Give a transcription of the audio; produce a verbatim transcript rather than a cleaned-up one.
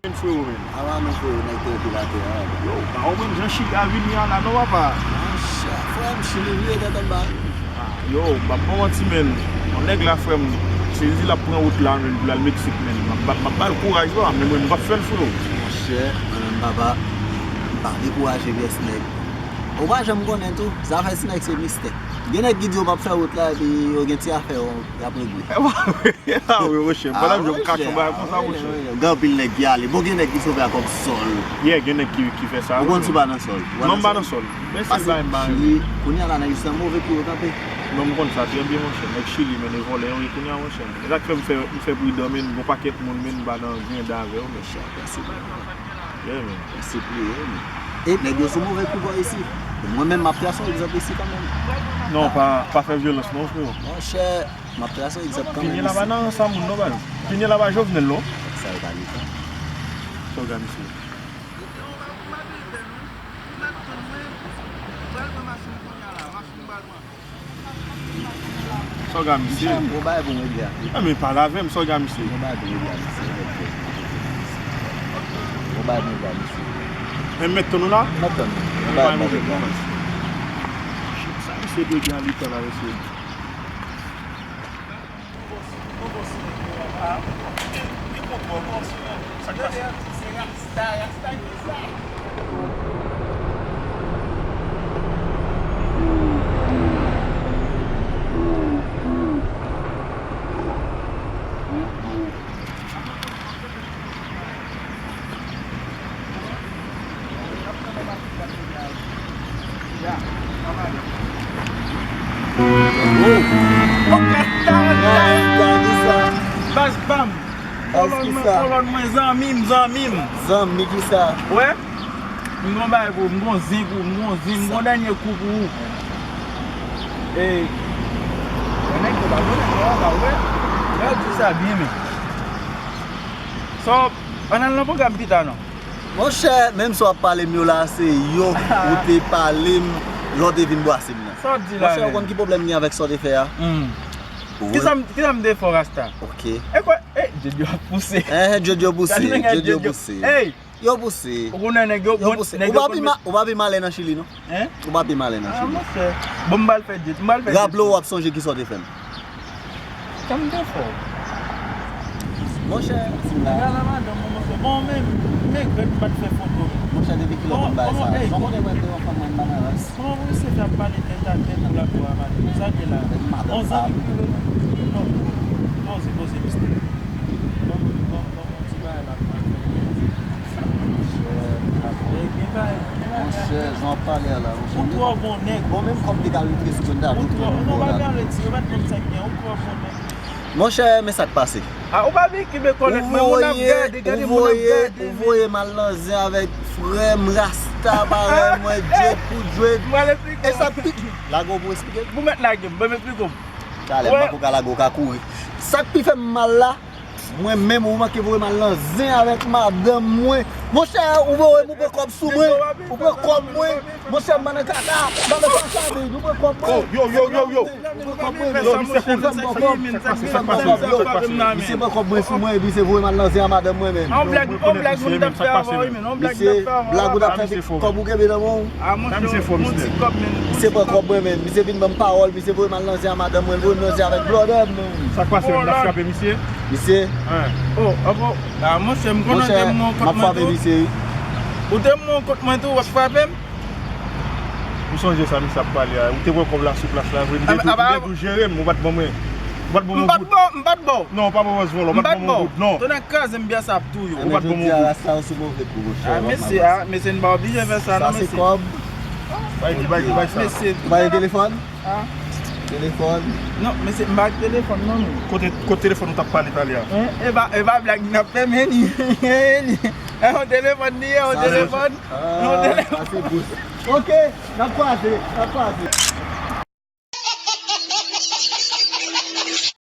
Men frero, men. Awa non, frero, nèg te epi la te a. Yo, pa ou menm jan Chili a vini a la non, papa. Monchè, frè m, Chili vire tèt anba. Ah, yo, m ap ba w manti, men. Yon nèg la, frè m, se di l ap pran wout la, men, pou l al Meksik, men. M ap, m ap ba l kouraj la, men mwen, m p ap fè l, frero. Monchè, mwen menm, papa, m pa dekouraje pyès nèg. Ou pa janm konnen tou, zafè ti nèg se mistè. Gen nèg ki di yo p ap fè wout la, epi yo gen ti afè yo, y ap regle. Ah wi, monchè, pandan m jwenn kachon bagay konsa, monchè. Gen anpil nèg ki ale. Bon, gen nèg ki sove ak kòb sòl. Yeah, gen nèg ki, ki fè sa. Ou konn si w pa nan sòl. Non, m pa nan sòl. Men se bay m bay. Chili, kounye a la, nèg sa move pou yo kanpe. Non, m konn sa trè byen, monchè. Nèg Chili, men, e vòlè yo ye kounye a, monchè. E sa k fè m fè, m fè pridan, men, gon pakèt moun, men, m pa nan grenda avè yo, men. Monchè, pèse pridan. Yeah, men. Pèse pridan, men. E nèg yo sou move kou bò isi. Mwen menm, m ap trase yon egzanp isi kanmenm. Non, pa, pa fè vyolans, non, frero. Monchè, m ap trase yon egzanp kanmenm isi. Pinye la pa nan rans a moun, non, baz. Pinye la pa Jovenel, non. Sa yo pa li fè. Sa w gade, mesye. Sa w gade, mesye? Monchè, m gon bagay pou m regle ak li. Ah, men pale avè m, sa w gade, mesye? Gon bagay pou m regle ak misye. Gon bagay pou m regle ak misye. Men m mèt tann ou la? M mèt tann ou. Gon bagay pou m regle ak misye. Sa misye te gen a li tan la, mesye. Baz pa m. Kolòn mwen, kolòn mwen, zanmi m, zanmi m. Zanmi ki sa? Wè? M gon bagay pou ou, m gon zen pou ou, m gon zen, m gon dènye kou pou ou. Ey. Wè nèg yo pa konnen, wè, wè. Lè w di sa byen, men. So, ann al nan pwogram pita, non. Monchè, menm sa w ap pale m yo la, se yo ou te pale m lè w te vin bwase m nan. Sa w ap di la menm? Monchè, ou konn ki pwoblèm m gen avèk sa w te fè a? Hmm. Kisa m, kisa m te fè w, Rasta? Ok. E kwè, e, Jojo ap pouse. Eh, Jojo pouse, Jojo pouse. Ey! Yo pouse. Ou konnen nèg yo, yo pouse. Ou pa pi ma-, ou pa pi malè nan Chili, non? Hein? Ou pa pi malè nan Chili. Ah, monchè. Bon, m pral fè jet, m pral fè jet. Raple w, w ap sonje kisa w te fè m. Sa m te fè w? Monchè, si m la. Gade madanm mwen, monchè. Bon, men, m regrèt m pa t fè foto. Monchè, depi kilè w konn bagay sa? Jan w konnen mwen te yon fanm, mwen m pa nan rans. Kòman pou misye fè ap pale tèt a tèt pou l ap bo a madanm? Sa l ye la? On zanmi ki rele non. Poze, poze, misye. Bon, bon, bon, bon, ti bagay la, man. Monchè, jan w ap pale a la, monchè. Ou twò bon nèg. Bon, menm kòm te ka retire sou mwen, ta retire pou mwen la. Non, pa vin retire, ou pa t konn sa k gen, ou twò bon nèg. Monchè, men sa k pase. Ah, ou pa vin kenbe kòlèt mwen, moun ap gade, gade moun ap gade. Ou voye m al nan zen avèk frè m Rasta, parèy mwen, djwèt pou djwèt. E sa k pi, lage w pou eksplike m. Ou mèt lage m, ban m eksplike w. Talè, m pako ka lage w, w ka kouri. Sa k pi fè m mal la, mwen menm, ou manke voye m al nan zen avèk madanm mwen. Monchè, ou voye m, ou pran kòb sou mwen. Ou pran kòb mwen. Monchè, m pa nan kaka, m pa nan kaka, men ou pran kòb mwen. Oh, yo, yo, yo, yo. Ou pran kòb mwen, men. Yo, misye konn fè m bò kòb. Sa k pase, sa k pase, sa k pase? Misye pran kòb mwen sou mwen, epi misye voye m al nan zen a madanm mwen, men. On blag, on blag moun t ap fè avè w, wi, men. On blag moun t ap fè avè w. Blag ou t ap fè, kòb ou kenbe nan men w. Ah, monchè, misye pran kòb mwen, men. Misye pran kòb mwen, men. Misye vin ban m pawòl, misye voye m al nan zen a madanm mwen, voye m nan zen avèk blòdè m, men. Sa k pase, menm, n ap frape misye? Misye. Oh, apo, ah, monchè, m konnen w te mwen kont mwen tou. Ou te mwen kont mwen tou, w ap frape m? Ou sonje sa misye ap pale a? Ou te pran kòb la sou plas la vre, m te tou, m te tou jere m, ou pa t ban mwen. Ou pa t ban mwen yon goud. M pa t ba w, m pa t ba w. Non, ou pa ban mwen yon goud, non. M pa t ba w. Tonnè kraze m, byen sa ap touye w. Ou pa t ban mwen yon goud. Rasta, ou sou move kou, monchè. Ah, mesye, ah, mesye, n pa oblije fè sa, non, mesye. Sa se kòb. Bay, bay, bay sa. Mesye, ou pa gen telefòn? Ah. Telefòn? Non, mesye, m pa gen telefòn, non, men. Kote, kote telefòn ou t ap pale talè a? Hein? E pa, e pa blag n ap fè, men li, li. E yon telefòn li ye, yon telefòn. Ah, yon telefòn. Sa se gous. Ok, n ap kwaze, n ap kwaze.